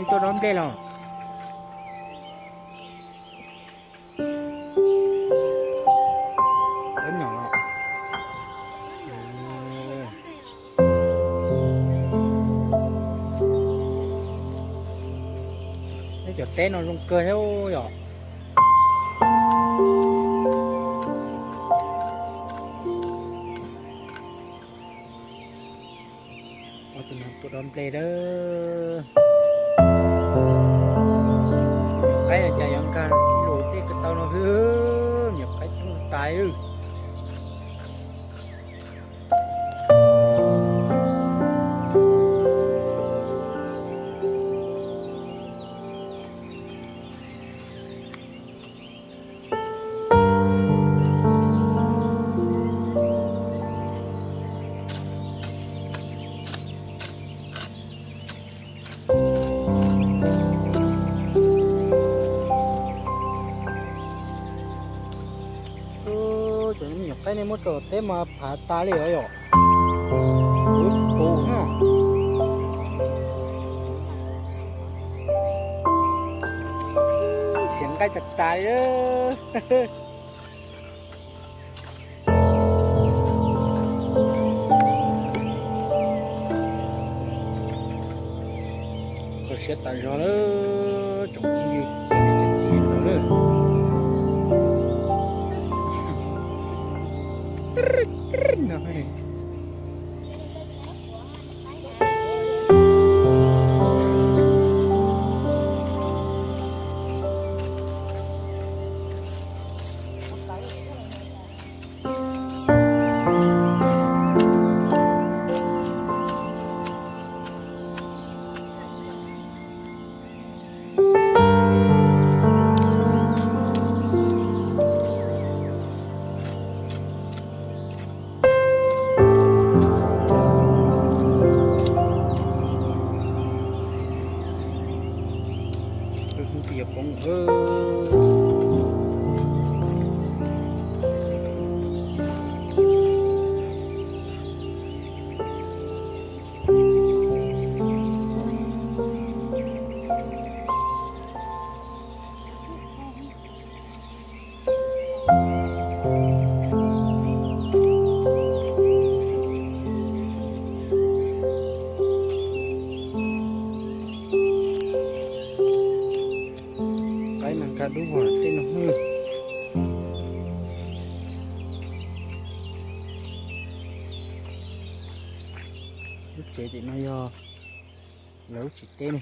tuaj dob nplej los? Dob nyom los? Neb cov teb no zoo kawg thiab yom. Tus no tuaj dob nplej lawm. Nyuam qaib cas yuav nkag xib lus tej ko taw no xwb, nyuam qaib coob tas. Cov me nyuam qaib nej muab tso teb mas phav tas li os yom. Puv puv na. Xiav nqaij tas tas li. Kho siab tas zog lawm tsoom phooj ywg, cov niam cov txiv sawv daws lawm. Tus tis yuav poob. Qaib mas nkag dub vog tej no. Lub tsev tim no yog lawv lub tsev teb ne.